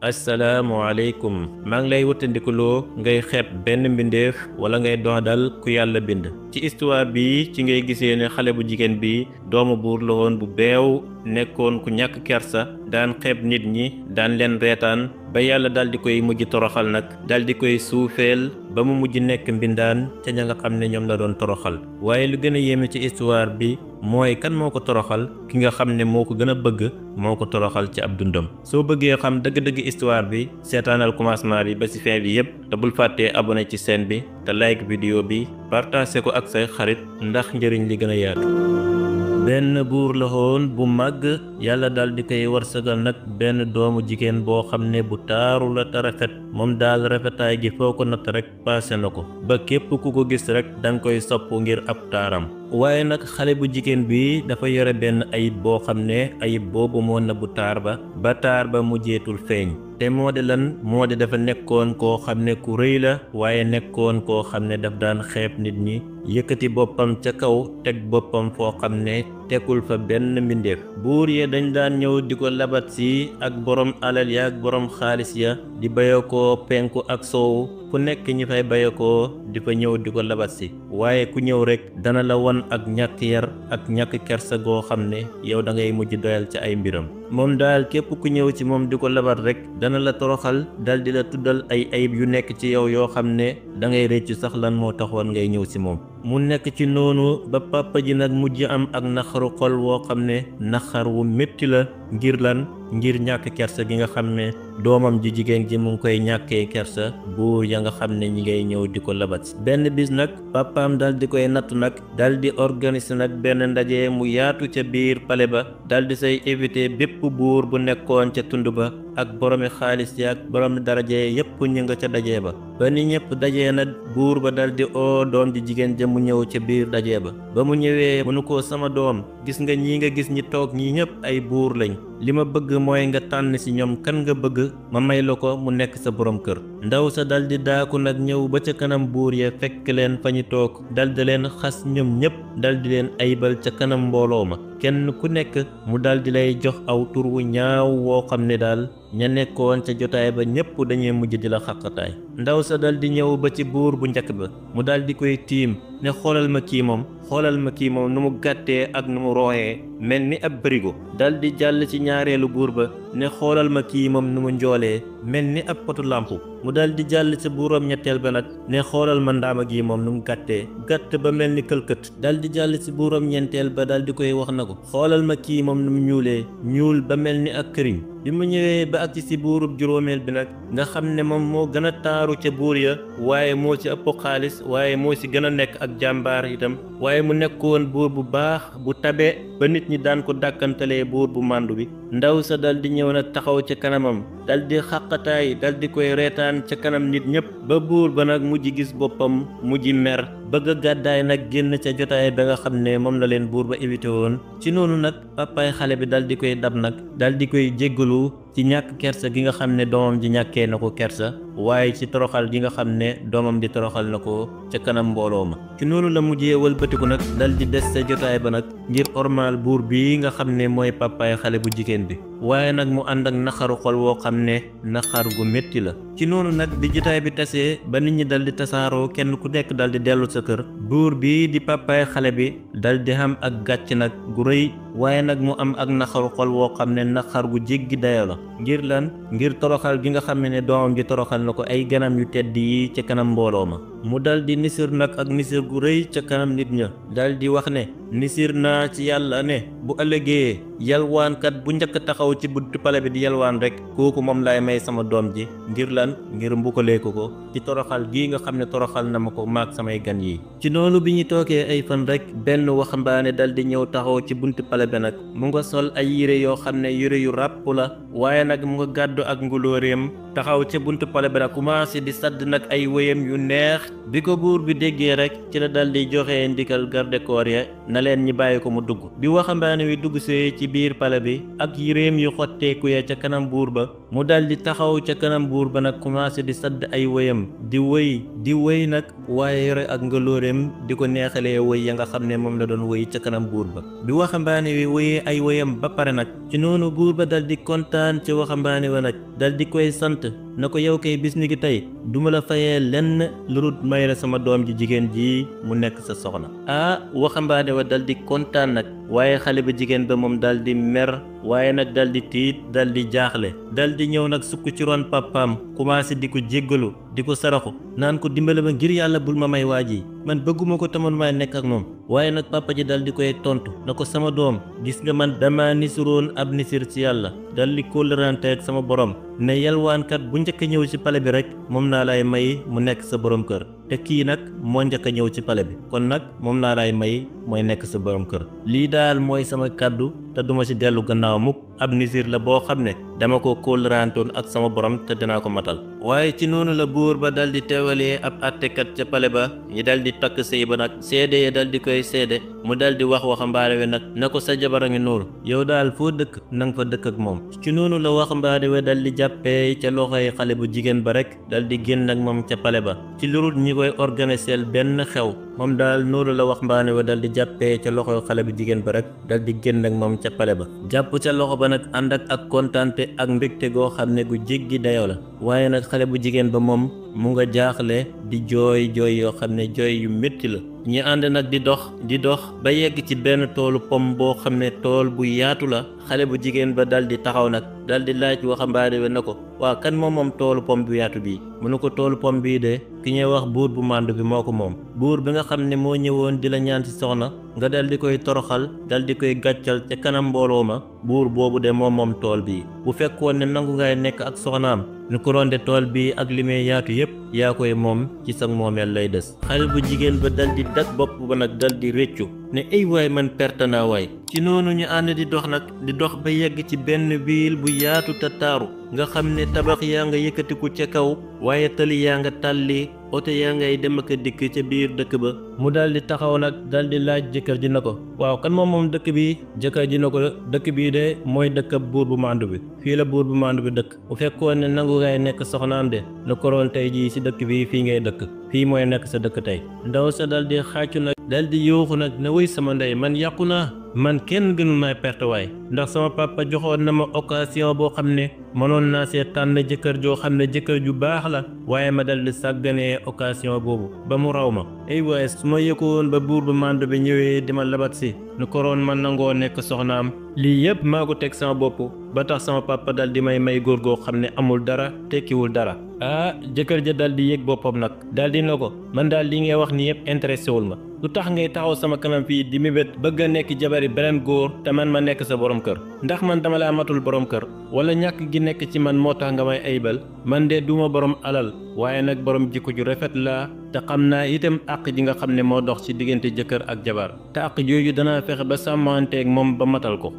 asalaamaaleykum maa ngi lay wëttandikuloo ngay xeeb benn mbindeef wala ngay doxadal ku yàlla bind ci histoire bi ci ngay gisee ne xale bu jigéen bi doomu buur la woon bu beew nekkoon ku ñàkk kersa daan xeeb nit ñi daan leen reetaan ba yàlla dal di koy mujj toroxal nag dal di koy suufeel ba mu mujj nekk mbindaan ca ña nga xam ne ñoom la doon toroxal waaye lu gën a yéeme ci histoire bi mooy kan moo ko toroxal ki nga xam ne moo ko gën a bëgg moo ko toroxal ci ab dundam soo bëggee xam dëgg-dëgg histoire bi seetaanal commencement bi ba ci fin bi yépp te bul fàttee abonné ci chaîne bi te like vidéo bi partagé ko ak say xarit ndax njëriñ li gën a yaatu. benn buur la woon bu màgg yàlla dal di koy wërsëgal nag benn doomu jigéen boo xam ne bu taaru la te rafet moom daal rafetaay gi foo ko natt rek paase na ko ba képp ku ko gis rek danga koy sopp ngir ab taaram waaye nag xale bu jigéen bi dafa yore benn ayib boo xam ne ayib boobu moo na bu taar ba taar ba mujjeetul feeñ te moo de lan moo de dafa nekkoon koo xam ne ku rëy la waaye nekkoon koo xam ne daf daan xeeb nit ñi yëkkati boppam ca kaw teg boppam foo xam ne tekkul fa benn mbindeef buur ya dañ daan ñëw di ko labat si ak borom alal ya ak borom xaalis ya di bayakoo penku ak soowu fu nekk ñi fay bayakoo di fa ñëw di ko labat si waaye ku ñëw rek dana la won ak ñàkk yar ak ñàkk kersa goo xam ne yow da ngay mujj doyal ci ay mbiram moom daal képp ku ñëw ci moom di ko labat rek dana la toroxal dal di la tuddal ay ayib yu nekk ci yow yoo xam ne da ngay réccu sax lan moo taxoon ngay ñëw ci moom mu nekk ci noonu ba papa ji nag mujj am ak naxaru xol woo xam ne naxar wu métti la ngir lan ngir ñàkk kersa gi nga xam ne doomam ji jigéen ji mu ngi koy ñàkkee kersa buur ya nga xam ne ñi ngay ñëw di ko labat benn bis nag papaam dal di koy nattu nag dal di organiser nag benn ndaje mu yaatu ca biir pale ba dal di say éviter bépp buur bu nekkoon ca tund ba ak boromi xaalis yi ak boromi daraje yépp ñu nga ca daje ba ni ñëpp dajee na buur ba dal di oo doom ji jigéen ja mu ñëw ca biir daje ba mu ñëwee mënu ko sama doom gis nga ñi nga gis ñi toog ñi ñëpp ay buur lañ li ma bëgg mooy nga tànn ci ñoom kan nga bëgg ma may la ko mu nekk sa borom kër ndaw sa dal di daaku nag ñëw ba ca kanam buur ya fekk leen fa ñu toog dal di leen xas ñoom ñëpp dal di leen aybal ca kanam mbooloo ma kenn ku nekk mu dal di lay jox aw tur wu ñaaw woo xam ne daal ña nekkoon ca jotaay ba ñëpp dañuy mujj di la xaqataay ndaw sa dal di ñëw ba ci buur bu njëkk ba mu dal di koy tiim ne xoolal ma kii moom nu mu gàttee ak nu mu rooyee mel ni ab bërigo dal di jàll ci ñaareelu buur ba ne xoolal ma kii moom nu mu njoolee mel ni ab potu làmpu mu dal di jàll ci buuram ñetteel ba nag ne xoolal ma ndaama gi moom nu mu gàtt ba mel ni këlkët dal di jàll ci buuram ñeenteel ba dal di koy wax na ko xoolal ma kii moom nu mu ñuul ba mel ni ak këriñ bi mu ñëwee ba agsi ci buurub juróomeel bi nag nga xam ne moom moo gën a taaru ca buur ya waaye moo ci ëpp xaalis waaye moo ci gën a nekk ak jàmbaar itam waaye mu nekkoon buur bu baax bu tabe ba nit ñi daan ko dàkkantalee buur bu màndu bi ndaw sa dal di ñëw nag taxaw ca kanamam dal di xàqataay dal di koy reetaan ca kanam nit ñëpp ba buur ba nag mujj gis boppam mujj mer bëgg a gàddaay nag génn ca jotaay ba nga xam ne moom la leen buur ba évité woon ci noonu nag papaay xale bi dal di koy dab nag dal di koy jéggalu ci ñàkk kersa gi nga xam ne doomam ji ñàkkee na ko kersa waaye ci toroxal gi nga xam ne doomam di toroxal na ko ca kanam mbooloo ma ci noonu la mujjee wëlbatiku nag dal di des sa jotaay ba nag ngir ormaal buur bi nga xam ne mooy papaay xale bu jigéen bi waaye nag mu ànd ak naxaru xol woo xam ne naxar gu métti la ci noonu nag bi jotaay bi tasee ba nit ñi dal di tasaaroo kenn ku nekk dal di dellu sa kër buur bi di papaay xale bi dal di am ak gàcc nag gu rëy waaye nag mu am ak naxaru xol woo xam ne naxar gu jéggi dayo la ngir lan ngir toroxal gi nga xam ne doomam ji toroxal na ko ay ganam yu tedd yi ca kanam mbooloo ma mu dal di nisir nag ak nisir gu rëy ca kanam nit ña dal di wax ne nisir naa ci yàlla ne bu ëllëgee yalwaankat bu njëkk taxaw ci buntu pale bi di yalwaan rek kooku moom laay may sama doom ji ngir lan ngir mbukalee ko ci toroxal gii nga xam ne toroxal na ma ko maag samay gan yi ci noonu bi ñu toogee ay fan rek benn waxambaane dal di ñëw taxaw ci buntu pale bi nag mu nga sol ay yére yoo xam ne yére yu ràpp la waaye nag mu nga gàddu ak ngulóoreem taxaw ca buntu pale bi nag commencé di sadd nag ay wéyam yu neex bi ko buur bi déggee rek ci la dal di joxe ndikal garde corps ya na leen ñi bàyyi ko mu dugg bi waxambaane wi dugg see ci biir pale bi ak yéreem yu xotteeku ya ca kanam buur ba mu dal di taxaw ca kanam buur ba nag commencé di sadd ay wéyam di wëy di wéy nag waaye yore ak ngalóoreem di ko neexalee wéy ya nga xam ne moom la doon wéy ca kanam buur ba. bi waxambaane wi wéyee ay wéyam ba pare nag ci noonu buur ba dal di kontaan ci waxambaane wa nag dal di koy sant na ko yow kay bis ni ki tey duma la fayee lenn lu dul may la sama doom ji jigéen ji mu nekk sa soxna. waxambaane wa dal di kontaan nag waaye xale ba jigéen ba moom dal di mer waaye nag dal di tiit dal di jaaxle dal di ñëw nag sukk ci ron papaam commencé di ko jéggalu di ko saraxu naan ko dimbale ma ngir yàlla bul ma may waaj yi man bëgguma ko taman may nekk ak moom. waaye nag papa ji dal di koy tontu na ko sama doom gis nga man dama nisuroon ab nisir ci yàlla dal di kóllërante ak sama borom ne yalwaankat bu njëkk a ñëw ci pale bi rek moom naa lay may mu nekk sa borom kër te kii nag moo njëkk a ñëw ci pale bi kon nag moom naa lay may mooy nekk sa borom kër. lii daal mooy sama kàddu te duma ci dellu gannaaw mukk ab nisir la boo xam ne dama ko kóllërantoon ak sama borom te dinaa ko matal. waaye ci noonu la buur ba dal di teewalee ab àttekat ca pale ba ñi dal di takk sëy ba nag seede ya dal di koy seede mu dal di wax waxambaane wi nag na ko sa jabar a ngi noonu yow daal foo dëkk na nga fa dëkk ak moom. ci noonu la waxambaane wi dal di jàppee ca loxoy xale bu jigéen ba rek dal di génn ak moom ca pale ba ci lurut ñi koy organiser benn xew moom daal noonu la waxambaane wi dal di jàppee ca loxoy xale bu jigéen ba rek dal di génn ak moom ca pale ba jàpp ca loxo ba nag ànd ak kontaante ak mbégte goo xam ne gu jéggi dayoo la. waaye nag xale bu jigéen ba moom mu nga jaaxle di jooy yoo xam ne jooy yu métti la. ñi ànd nag di dox ba yegg ci benn toolu pom boo xam ne tool bu yaatu la xale bu jigéen ba dal di taxaw nag dal di laaj waxambaane wi na ko waa kan moom toolu pom bu yaatu bii mu ne ko toolu pom bii de ki ñuy wax buur bu màndu bi moo ko moom. buur bi nga xam ne moo ñëwoon di la ñaan ci soxna nga dal di koy toroxal dal di koy gàccal ca kanam mbooloo ma buur boobu de moom tool bii bu fekkoon ne nangu ngay nekk ak soxnaam ñu ko ronde tool bi ak li muy yaatu yépp yaa koy moom ci sa moomeel lay des. xale bu jigéen ba dal di dag bopp ba nag dal di réccu ne ay waay man perte naa waay. ci noonu ñu ànd di dox nag di dox ba yegg ci benn ville bu yaatu te taaru nga xam ne tabax yaa nga yëkkatiku ca kaw waaye tali yaa nga tàlli oto yaa ngay dem ak a dikk ca biir dëkk ba. mu dal di taxaw nag dal di laaj jëkkër ji na ko waaw kan moom dëkk bi jëkkër ji na ko dëkk bii de mooy dëkk buur bu màndu bi fii la buur bu màndu bi dëkk bu fekkoon ne nangu ngay nekk soxnaam de na koroon tey jii ci dëkk bi fii ngay dëkk fii mooy nekk sa dëkk tey. ndaw sa dal di xàccu nag dal di yuuxu nag ne wuy sama ndey man yàqu naa man kenn gënul may perte waay ndax sama papa joxoon na ma occasion boo xam ne mënoon naa see tànn jëkkër joo xam ne jëkkër ju baax la waaye ma dal di sàgganee occasion boobu ba mu raw ma. ay waaye su ma yëkkoon ba buur bu màndu bi ñëwee di ma labat si nu koroon man nangoo nekk soxnaam lii yëpp maa ko teg sama bopp ba tax sama papa dal di may góor goo xam ne amul dara tekkiwul dara. jëkkër ja dal di yëg boppam nag dal di na ko man daal li ngay wax ni yëpp intéressé wul ma lu tax ngay taxaw sama kanam fii di mébét bëgg a nekk jabari beneen góor te man ma nekk sa borom kër ndax man dama laa matul borom kër wala ñàkk gi nekk ci man moo tax nga may aybal man de duma borom alal waaye nag borom jikko ju rafet laa te xam naa itam àq ji nga xam ne moo dox ci diggante jëkkër ak jabar te àq jooju danaa fexe ba sàmmanteeg moom ba matal ko.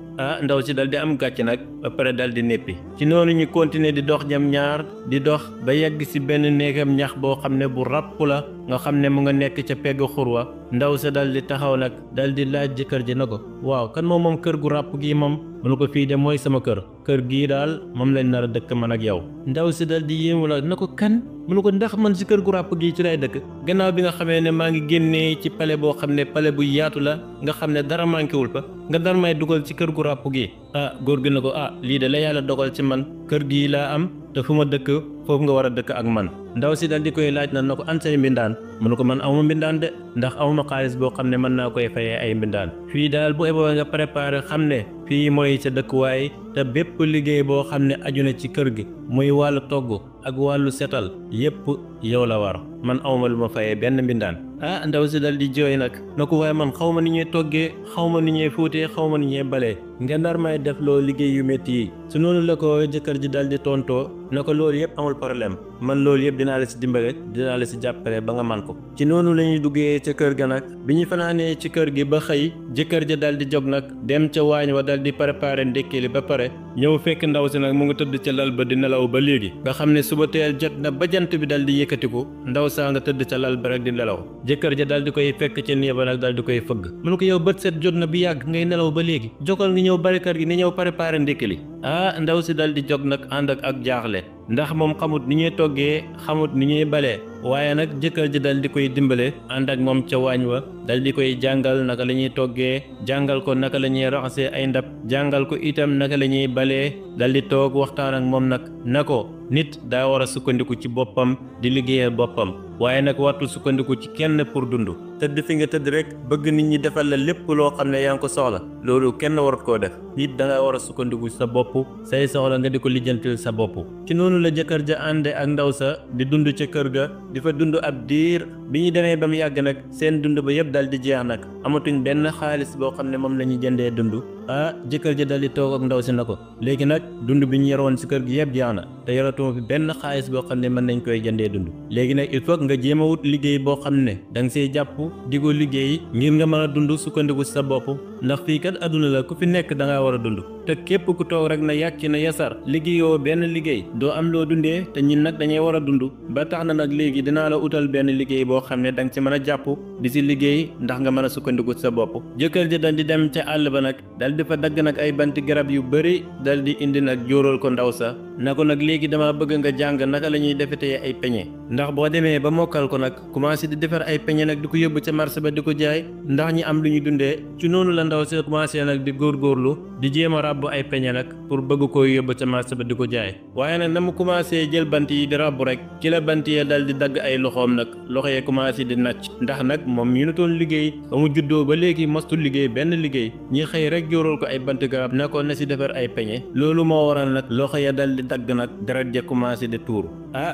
ndaw si dal di am gàcc nag ba pare dal di néppi ci noonu ñu continuer di dox jëm ñaar di dox ba yegg ci benn néegam ñax boo xam ne bu ràpp la nga xam ne mu nga nekk ca pegg xurwa ndaw sa dal di taxaw nag dal di laaj jëkkër ji na ko waaw kan moom kër gu ràpp gii moom mu ne ko fii de mooy sama kër gii daal moom lañ nar a dëkk man ak yow. ndaw si dal di yéemu la na ko kan mu ne ko ndax man ci kër gu ràpp gii ci lay dëkk gannaaw bi nga xamee ne maa ngi génnee ci pale boo xam ne pale bu yaatu la nga xam ne dara manqué wul fa nga dar may dugal ci kër gu ràpp gi. góor gi na ko lii de la yàlla dogal ci man kër gii laa am te fu ma dëkk foofu nga war a dëkk ak man. ndaw si dal di koy laaj na ko an say mbindaan mu ne ko man awma mbindaan de ndax awma xaalis boo xam ne mën naa koy fayee ay mbindaan fii daal bu eboo nga préparé xam ne fii mooy sa dëkkuwaay te bépp liggéey boo xam ne aju na ci kër gi muy wàllu togg ak wàllu setal yépp yow la war man awma lu ma fayee benn mbindaan. ndaw si dal di jooy nag na ko waaye man xaw ma ni ñuy toggee xaw ma ni ñuy fóotee xaw ma ni ñuy balee nga ndar may def loo liggéey yu métti yi su noonu la ko jëkkër ji dal di tontoo na ko loolu yëpp amul problème man loolu yëpp dinaa la si dimbale dinaa la si jàppale ba nga man ko. ci noonu la ñuy duggee ca kër ga nag bi ñu fanaanee ci kër gi ba xëy jëkkër ja dal di jóg nag dem ca waañ wa dal di préparé ndékki li ba pare ñëw fekk ndaw si nag mu ngi tëdd ca lal ba di nelaw ba léegi nga xam ne suba teel jot na ba jant bi dal di yëkkatiku ndaw saa nga tëdd ca lal ba rek di nelaw jëkkër ja dal di koy fekk ca néeg ba nag dal di koy fëgg mu ne ko yow bët set jot na bi yàgg ngay nelaw ba léegi jógal nga ñëw bari kër gi ni ñëw préparé ndékki li ndaw si dal di jóg nag ànd ak jaaxle ndax moom xamut ni ñuy toggee xamut ni ñuy balee waaye nag jëkkër ji dal di koy dimbale ànd ak moom ca waañ wa dal di koy jàngal naka la ñuy toggee jàngal ko naka la ñuy raxasee ay ndab jàngal ko itam naka la ñuy balee dal di toog waxtaan ak moom nag na ko nit daa war a sukkandiku ci boppam di liggéeyal boppam waaye nag wartul sukkandiku ci kenn pour dund tëdd fi nga tëdd rek bëgg nit ñi defal la lépp loo xam ne yaa ngi ko soxla loolu kenn warut koo def nit da nga war a sukkandiku sa bopp say soxla nga di ko lijjantil sa bopp ci noonu la jëkkër ja ànde ak ndaw sa di dund ca kër ga di fa dund ab diir bi ñu demee ba mu yàgg nag seen dund ba yëpp dal di jeex nag amatuñ benn xaalis boo xam ne moom la ñuy jëndee dund jëkkër ja dal di toog ak ndaw si na ko léegi nag dund bi ñu yoroon si kër gi yëpp jeex na te yoratuma fi benn xaalis boo xam ne mën nañ koy jëndee dund léegi nag il faut nga jéem a wut liggéey boo xam ne da nga see jàpp di ko liggéey ngir nga mën a dund sukkandiku sa bopp ndax fii kat adduna la ku fi nekk da ngaa war a dund te képp ku toog rek na yàcc na yasar liggéeyoo benn liggéey doo am loo dundee te ñun nag dañuy war a dund ba tax na nag léegi dinaa la utal benn liggéey boo xam ne da nga ci mën a jàpp di si liggéey ndax nga mën a sukkandiku sa bopp jëkkër ji dal di dem ca àll ba nag dal di fa dagg nag ay banti garab yu bëri dal di indi nag jóoral ko ndaw sa na ko nag léegi dama bëgg nga jàng naka la ñuy defetee ay peñe ndax boo demee ba mokkal ko nag commencé di defar ay peñe nag di ko yóbbu ca marché ba di ko jaay ndax ñi am lu ñu dundee ci noonu la ndaw si commencé nag di góorgóorlu di jéem a ràbb ay peñe nag pour bëgg koy yóbbu ca marché ba di ko jaay waaye nag na mu commencé jël bant yi di ràbb rek ci la bant yi dal di dagg ay loxoom nag loxo yee commencé di nàcc ndax nag moom ñu nutoon liggéey ba mu juddoo ba léegi mostul liggéey benn liggéey ñi xëy rek jóoral ko ay bant garab na ko na si defar ay peñe loolu moo waral nag loxo ya dal di dagg nag deret ja commencé di tuuru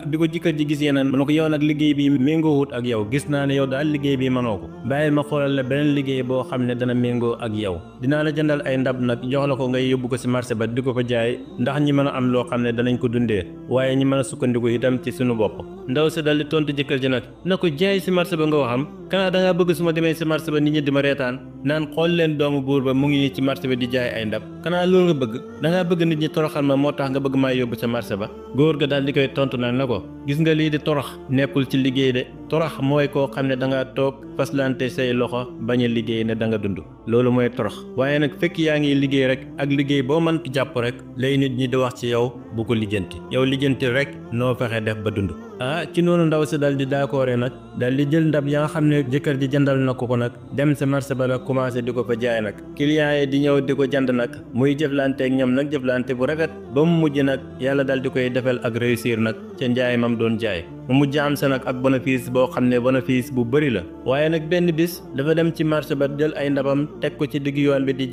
bi ko jëkkër ji gisee nag mu ko yow nag liggéey bi méngoowut ak yow gis naa ne yow daal liggéey bi mënoo ko bàyyil ma xoolal la beneen liggéey boo xam ne dana méngoo ak yow dinaa la jëndal ay ndab nag jox la ko ngay yóbbu ko si marché ba di ko fa jaay ndax ñi mën a am loo xam ne danañ ko dundee waaye ñi mën a sukkandiku itam ci suñu bopp ndaw si dal di tontu jëkkër ji nag na ko jaay si marché ba nga waxam kanaa da ngaa bëgg su ma demee si marché ba nit ñi di ma reetaan naan xool leen doomu buur ba mu ngi nii ci marché ba di jaay ay ndab kanaa loolu nga bëgg da ngaa bëgg nit ñi toroxal ma moo tax nga bëgg maa yóbbu sa marché ba góor ga daal di koy tontu nag na ko gis nga lii di torox nekkul ci liggéey de torox mooy koo xam ne da ngaa toog faslante say loxo bañ a liggéey ne da nga dund loolu mooy torox waaye nag fekk yaa ngi liggéey rek ak liggéey boo mën jàpp rek lay nit ñi di wax ci yow bu ko lijjanti yow lijjanti rek noo fexe def ba dund ci noonu ndaw si dal di daakoore nag dal di jël ndab ya nga xam ne jëkkër ji jëndal na ko nag dem sa marché ba nag commencé di ko fa jaay nag clients yi di ñëw di ko jënd nag muy jëflante ak ñoom nag jëflante bu rafet ba mu mujj nag yàlla dal di koy defal ak réussir nag ca njaay mam doon jaay mu mujj am sa nag ak bénéfice boo xam ne bénéfice bu bëri la waaye nag benn bis dafa dem ci marché ba jël ay ndabam teg ko ci digg yoon bi di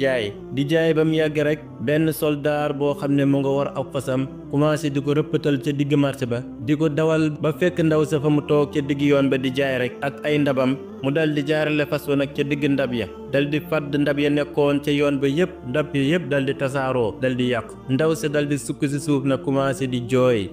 jaay ba mu yàgg rek benn soldaar boo xam ne mu nga war ab fasam commencé di ko rëppatal ca digg marché ba di ko dawal ba fekk ndaw sa fa mu toog ca digg yoon ba di jaay rek ak ay ndabam mu dal di jaarale fas wa nag ca digg ndab ya dal di fàdd ndab ya nekkoon ca yoon ba yëpp ndab ya yëpp dal di tasaaroo dal di yàqu ndaw sa dal di sukk si suuf nag commencé di jooy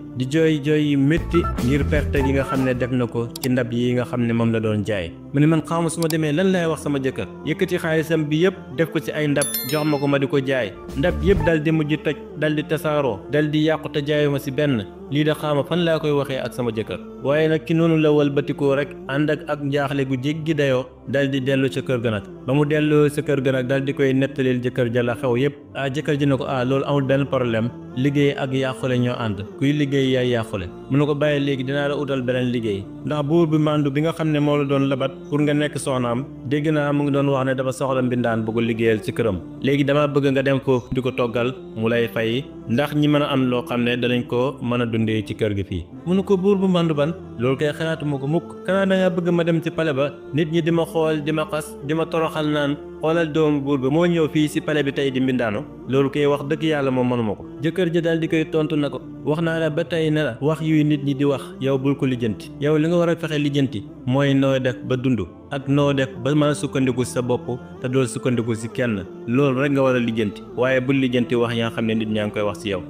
yi métti ngir perte yi nga xam ne def na ko ci ndab yi nga xam ne moom la doon jaay mu ne man xawma su ma demee lan lay wax sama jëkkër yëkkati xaalisam bi yëpp def ko ci ay ndab jox ma ko ma di ko jaay ndab yëpp dal di mujj toj dal di tasaaroo dal di yàqu te jaayuma si benn lii da xaama fan laa koy waxee ak sama jëkkër waaye nag ki noonu la walbatikoo rek ànd ak njaaxle gu jéggi dayoo dal di dellu ca kër ga nag ba mu delloo sa kër ga nag dal di koy nettalil jëkkër ja la xew yëpp jëkkër ji ne ko loolu amul benn problème liggéey ak yàqule ñoo ànd kuy liggéey yaay yàqule mu ne ko bàyyi léegi dinaa la utal beneen liggéey ndax buur bi màndu bi nga xam ne moo la doon labat pour nga nekk soxnaam dégg naa mu ngi doon wax ne dafa soxla mbindaan bu ko liggéeyal ci këram léegi dama bëgg nga dem foofu di ko toggal mu lay fay ndax ñi mën a am loo xam ne danañ ko mën a dundee ci kër gi fii mu ne ko buur bu màndu ban loolu kay xalaatuma ko mukk kanaa da nga bëgg ma dem ci pale ba nit ñi di ma xool di ma xas di ma toroxal naan xoolal doomu buur ba moo ñëw fii si pale bi tey di mbindaano loolu koy wax dëgg yàlla moom mënuma ko jëkkër ji daal di koy tontu na ko wax naa la ba tey ne la wax yuy nit ñi di wax yow bul ko lijjanti yow li nga war a fexe lijjanti mooy noo def ba dund ak noo def ba mën a sukkandiku sa bopp te dool sukkandiku si kenn loolu rek nga war a lijjanti waaye bul lijjanti wax yaa nga xam ne nit ñaa ngi koy wax si yow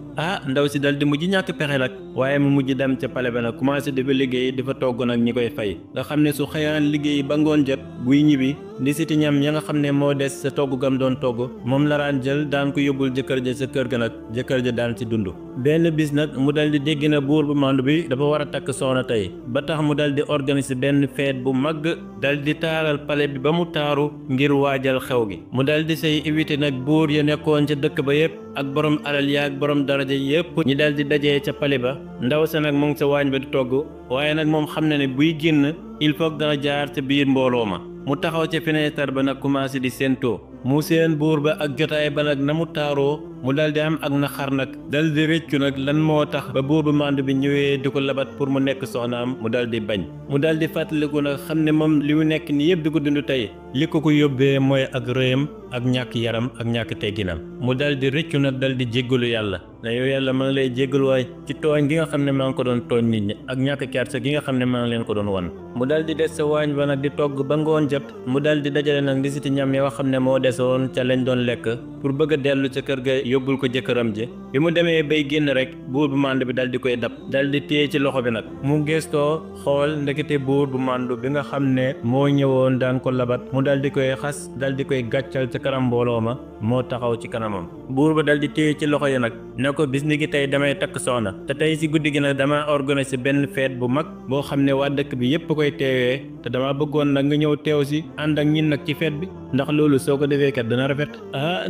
ndaw si dal di mujj ñàkk pexe nag waaye mu mujj dem ca pale ba nag commencé dafa liggéey dafa togg nag ñi koy fay nga xam ne su xëyaan liggéey ba ngoon jot buy ñibbi ndisiti ñam ya nga xam ne moo des sa togg gam doon togg moom la daan jël daan ko yóbbul jëkkër ja sa kër ga nag jëkkër ja daan ci dund. benn bis nag mu dal di dégg na buur bu màndu bi dafa war a takk soxna tey ba tax mu dal di organiser benn fête bu mag dal di taaral palais bi ba mu taaru ngir waajal xew gi mu dal di say invité nag buur ya nekkoon ca dëkk ba yépp ak borom alal ya ak borom daraja yépp ñi dal di dajee ca palais ba ndaw sa nag mu ngi sa waañ ba di togg waaye nag moom xam na ne buy génn il faut que dana jaar ca biir mbooloo ma mu taxaw ca fenêtre ba nag commencé di séentoo mu seen buur ba ak jotaay ba nag na mu taaroo mu dal di am ak naxar nag dal di rëccu nag lan moo tax ba buur bu mànd bi ñëwee di ko labat pour mu nekk soxnaam mu dal di bañ mu dal di fàttaliku nag xam ne moom li mu nekk ni yëpp di ko dund tey li ko yóbbee mooy ak rëyam ak ñàkk yaram ak ñàkk tegginam mu dal di rëccu nag dal di jéggalu yàlla ne yow yàlla maa ngi lay jéggalu waay ci tooñ gi nga xam ne maa ngi ko doon tooñ nit ñi ak ñàkk kersa gi nga xam ne maa ngi leen ko doon wan mu dal di des sa waañ ba nag di togg ba ngoon jot mu dal di dajale nag di siti ñam yoo xam ne moo desoon ca lañ doon lekk pour bëgg a dellu ca kër ga yóbbul ko jëkkëram ji bi mu demee bay génn rek buur bu màndu bi dal di koy dab dal di téye ci loxo bi nag mu gëstoo xool ndekete buur bu màndu bi nga xam ne moo ñëwoon daan ko labat mu dal di koy xas dal di koy gàccal ca kanam mbooloo ma moo taxaw ci kanamam buur ba dal di téye ci loxo yi nag ne ko bis ni ki tey damay takk soxna te tey si guddi gi nag dama organiser benn fête bu mag boo xam ne waa dëkk bi yépp koy teewee te dama bëggoon nag nga ñëw teew si ànd ak ñin nag ci fête bi ndax loolu soo ko defee kat dana rafet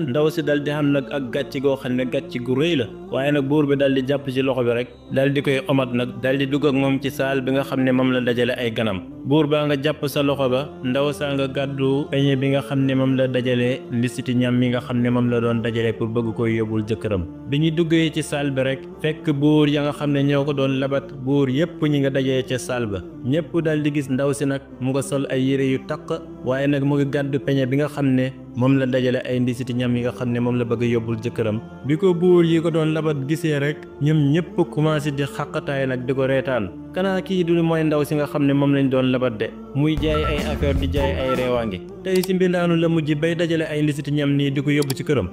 ndaw si dal di xam nag ak gàcc goo xam ne gàcc gu rëy la waaye nag buur bi dal di jàpp ci loxo bi rek dal di koy omat nag dal di dugg ak moom ci saal bi nga xam ne moom la dajale ay ganam buur baa nga jàpp sa loxo ba ndaw saa nga gàddu peñe bi nga xam ne moom la dajale lisiti ñam mi nga xam ne moom la doon dajale pour bëgg koy yóbbul jëkkëram bi ñu duggee ci saal bi rek fekk buur ya nga xam ne ñoo ko doon labat buur yépp ñi nga dajee ca saal ba ñépp dal di gis ndaw si nag mu nga sol ay yére yu taq waaye nag mu ngi gàddu peñe bi nga xam ne moom la dajale ay ndisiti ñam yi nga xam ne moom la bëgg a yóbbul jëkkëram bi ko buur yi ko doon labat gisee rek ñoom ñépp commencé di xaqataay nag di ko reetaan kanaa kii du mooy ndaw si nga xam ne moom lañ doon labat de muy jaay ay affaire di jaay ay reewaangi tey si mbindaanu la mujj bay dajale ay ndisiti ñam nii di ko yóbbu ci këram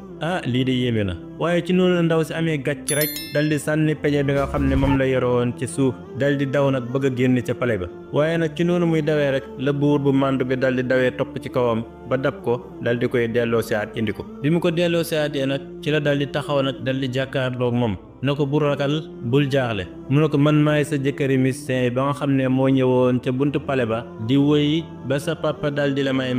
lii de yéeme na waaye ci noonu la ndaw si amee gàcc rek dal di sànni peñe bi nga xam ne moom la yoroon ci suuf dal di daw nag bëgg a génn ca pale ba waaye nag ci noonu muy dawee rek la buur bu màndu bi dal di dawee topp ci kawam ba dab ko dal di koy delloo si aat indi ko bi mu ko delloo si aatee nag ci la dal di taxaw nag dal di jàkkaarloog moom na ko bu ragal bul jaaxle mu ne ko man maay sa jëkkëri musicien ba nga xam ne moo ñëwoon ca buntu pale ba di wëy ba sa papa dal di la may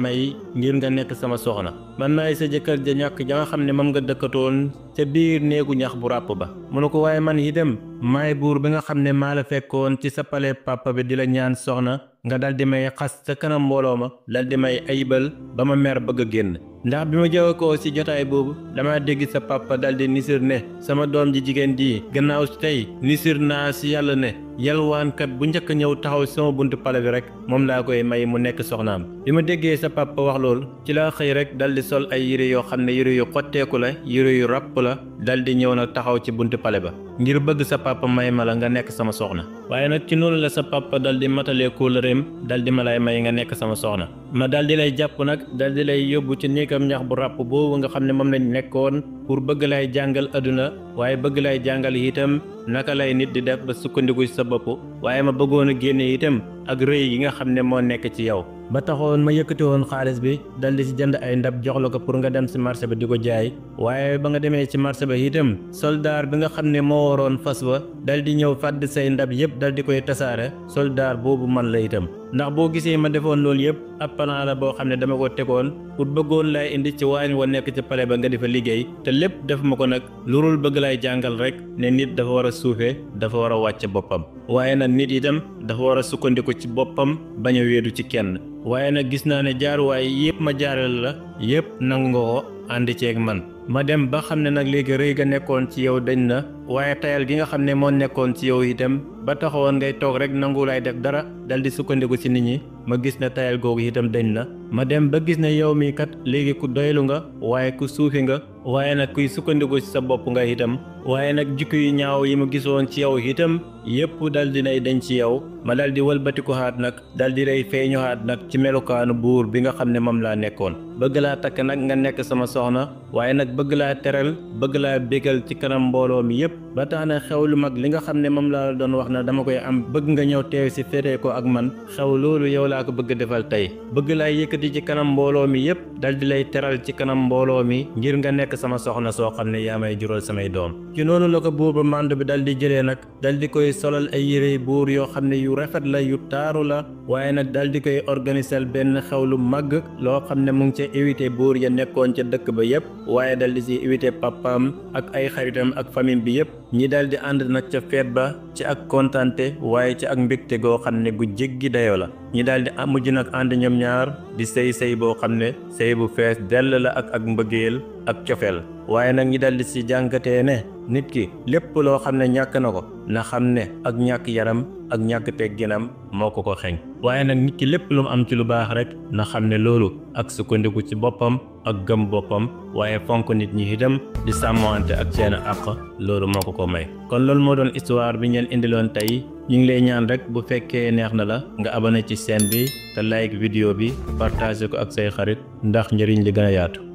ngir nga nekk sama soxna man maay sa jëkkër ja ñàkk ja nga xam ne moom nga dëkkatoon ca biir néegu ñax bu ràpp ba mu ne ko waaye man itam maay buur bi nga xam ne maa la fekkoon ci sa pale papa bi di la ñaan soxna nga dal di may xas sa kanam mbooloo ma dal di may ayibal ba ma mer bëgg a génn ndax bi ma jëwa ko ci jotaay boobu dama dégg sa papa dal di nisir ne sama doom ji jigéen ji gannaaw si tey nisir naa ci yàlla ne yalwaankat bu njëkk ñëw taxaw sama buntu pale bi rek moom laa koy may mu nekk soxnaam bi ma déggee sa papa wax loolu ci laa xëy rek dal di sol ay yére yoo xam ne yére yu xotteeku la yére yu ràpp la dal di ñëw nag taxaw ci buntu pale ba ngir bëgg sa papa may ma la nga nekk sama soxna waaye nag ci noonu la sa papa dal di matalee kóllëreem dal di ma lay may nga nekk sama soxna ma dal di lay jàpp nag dal di lay yóbbu ci néegam ñax bu ràpp boobu nga xam ne moom lañ nekkoon pour bëgg lay jàngal àdduna waaye bëgg lay jàngal itam naka lay nit di def ba sukkandiku ci sa bopp waaye ma bëggoon a génne itam ak rëy yi nga xam ne moo nekk ci yow ba taxoon ma yëkkati woon xaalis bi dal di ci jënd ay ndab jox la ko pour nga dem ci marché ba di ko jaay waaye ba nga demee ci marché ba itam soldaar bi nga xam ne moo waroon fas wa dal di ñëw fàdd say ndab yëpp dal di koy tasaare soldaar boobu man la itam ndax boo gisee ma defoon loolu yëpp ab plan la boo xam ne dama ko tegoon pour bëggoon lay indi ci waañ wa nekk ci pale ba nga di fa liggéey te lépp def ma ko nag lurul bëgg lay jàngal rek ne nit dafa war a suufee dafa war a wàcc boppam waaye nag nit itam dafa war a sukkandiku ci boppam bañ a wéedu ci kenn waaye nag gis naa ne jaaruwaay yëpp ma jaaral la yëpp nangu nga ko àndi ceeg man ma dem ba xam ne nag léegi rëy ga nekkoon ci yow dañ na waaye tayal gi nga xam ne moo nekkoon ci yow itam ba taxawoon ngay toog rek nangu lay def dara dal di sukkandiku ci nit ñi ma gis ne tayal googu itam dañ na ma dem ba gis ne yow mii kat léegi ku doylu nga waaye ku suufi nga waaye nag kuy sukkandiku ci sa bopp nga itam waaye nag jikko yu ñaaw yi ma gisoon ci yow itam yépp dal di nay dañ ci yow ma dal di wëlbatiku xaat nag dal di lay feeñu xaat nag ci melukaanu buur bi nga xam ne moom laa nekkoon bëgg laa takk nag nga nekk sama soxna waaye nag bëgg laa teral bëgg laa bégal ci kanam mbooloo mi yépp ba tax na xew lu mag li nga xam ne moom laa doon wax na dama koy am bëgg nga ñëw teew si féetee ko ak man xew loolu yow laa ko bëgg defal tey bëgg laa yëkkati ci kanam mbooloo mi yépp dal di lay teral ci kanam mbooloo mi ngir nga nekk sama soxna soo xam ne yaa may jural samay doom ci noonu la ko buur ba mànd bi dal di jëlee nag dal di koy solal ay yére buur yoo xam ne yu rafet la yu taaru la waaye nag dal di koy organiser benn xew lu mag loo xam ne mu ngi ca invité buur ya nekkoon ca dëkk ba yépp waaye dal di si invité papaam ak ay xaritam ak famille bi yépp ñi dal di ànd nag ca feet ba ci ak kontante waaye ci ak mbégte goo xam ne gu jéggi dayoo la ñi daal di mujj nag ànd ñoom ñaar di sëy boo xam ne sëy bu fees dell la ak mbëggeel ak cofeel waaye nag ñi daal di si jàngatee ne nit ki lépp loo xam ne ñàkk na ko na xam ne ak ñàkk yaram ak ñàkk tegginam moo ko xeeñ waaye nag nit ki lépp lu mu am ci lu baax rek na xam ne loolu ak sukkandiku ci boppam ak gëm boppam waaye fonk nit ñi itam di sàmmante ak seen àq loolu moo ko may kon loolu moo doon histoire bi ngeen indiloon tey ñu ngi lay ñaan rek bu fekkee neex na la nga abonné ci chaîne bi te like vidéo bi partager ko ak say xarit ndax njëriñ li gën a yaatu